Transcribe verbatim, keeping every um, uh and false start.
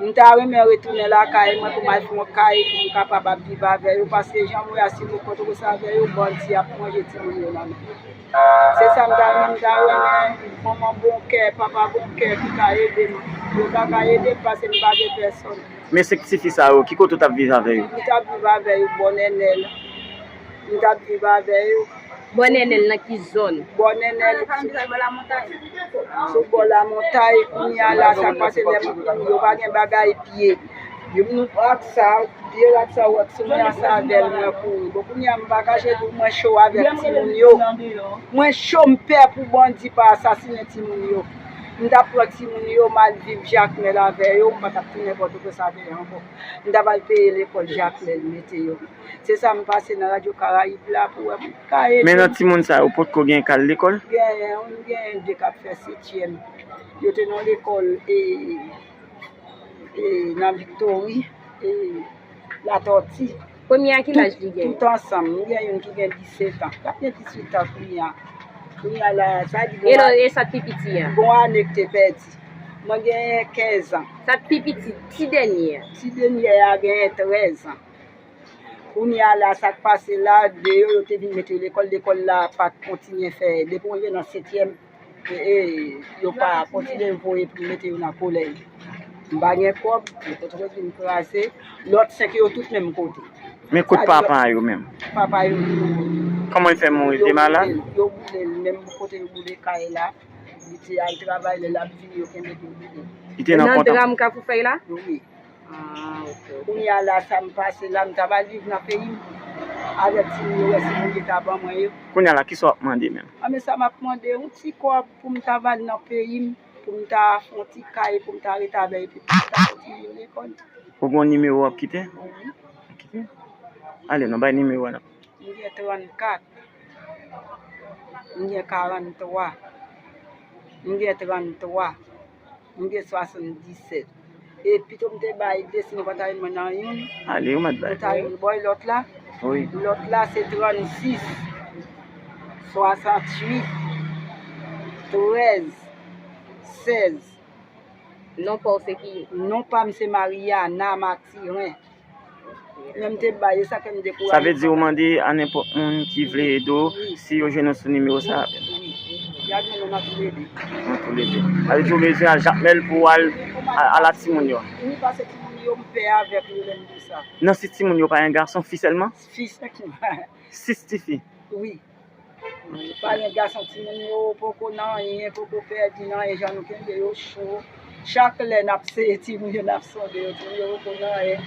M ta renmen retounen lakay mwen pou m al fè yon kay pou m kapab ap viv avè yo, paske jan m wè a, si m ret Pòtoprens avè yo, bandi ap manje timoun yo nan men. Se sa m ta renmen, m ta renmen manman bon kè, papa bon kè ki ka ede m. Yo pa ka ede m paske m pa gen pèsòn. Men senk tifi sa yo, ki kote w t ap viv avè yo? M t ap viv avè yo bò Nènèl. M t ap viv avè yo. Bò Nènèl nan ki zòn? Bò Nènèl, sou bò lamontay. Kounye a la, sa k pase lè m, yo pa gen bagay pye. Yo, nou ak sa, pye rat sa, ou wè, sou mwen a, sa avè l mwen kouri. Bon, kounye a, m pa kache di w, mwen cho avèk timoun yo. Mwen cho, m pè pou bandi pa asasinen timoun yo. M t ap pran timoun yo, m al viv Jakmèl avè yo, m pa t ap tounen Pòtoprens avè yo ankò. M t ap al peye lekòl Jakmèl, mete yo. Se sa m pase nan Radyo Karayib la pou wè m ka ede. Men nan timoun sa yo, potko gen k al lekòl? Genyen, m genyen de k ap fè setyèm. Yo te nan lekòl, e, e, nan Viktori, e, Latòti. Premye a ki laj li gen? Tout ansanm. M gen youn ki gen disèt an. L ap gen dizuit an kounye a. Kounye a la, sa di e lò, e sa k pi piti a? Bon ane k te pèdi. Mwen genyen kenz an. Sa k pi piti, ti dènye a? Ti dènye a genyen trèz an. Kounye a la, sa k pase la, de yo, yo te vin mete yo lekòl, lekòl la pa t kontinye fè, depi w rive nan setyèm, e, e, yo pa kontinye voye pou mete yo nan kolèj. M pa gen kòb, yo te vin kraze, lòt senk yo tout menm kote. Men kot papa yo menm? Papa yo tout menm kote. Kòman l fè mouri? Yo te malad? Yo boule l, yo boule l, menm kote yo boule kay la, li te al travay, lè l ap vini, yo kenbe l, yo boule l. Li te nan dram Kafou Fèy la? Wi. Ah, ok, ok. Kounye a la, sa m pase la, m ta va viv nan peyi m avèk timoun yo, wè si Bondye ta ban mwen yo. Kounye a la, kisa w ap mande menm? A, men sa m ap mande, yon ti kòb pou m ta va al nan peyi m, pou m ta fè yon ti kay, pou m ta rete avè yo, epi pou m ta fè timoun yo lekòl. Ou gen yon nimewo w ap kite? Wi. Kite. Ale, nou bay nimewo a, n ap M gen trannkat. M gen karanntwa. M gen tranntwa. M gen swasanndisèt. E pito m te bay de, sinon pa ta jwenn mwen nan youn. Ale, ou mèt bay. Ou ta jwenn bòy lòt la. Wi. Lòt la, se trannsis, swasanntuit, trèz, sèz. Non pa w se ki? Non pa m se Mariana Mathurin. Men m te bay, e sa fè m dekouraje. Sa vle di ou mande a nenpòt moun ki vle ede w, wi, si yo jwenn ou sou nimewo sa a. Wi, wi. Y a jwenn nou nan toulede. Nan toulede. Sa vle di ou bezwen al Jakmèl pou w al a, al a timoun yo. Wi, paske timoun yo, m pè avèk yo lè m di sa. Nan sis timoun yo, pa gen gason, fi sèlman? Fi sèlman. Sis tifi? Wi. Pa gen gason, timoun yo poko nan anyen, poko pèdi nan anyen, jan nou kenbe yo cho. Chak lè n ap seye timoun yo, n ap sonde yo, timoun yo poko nan anyen.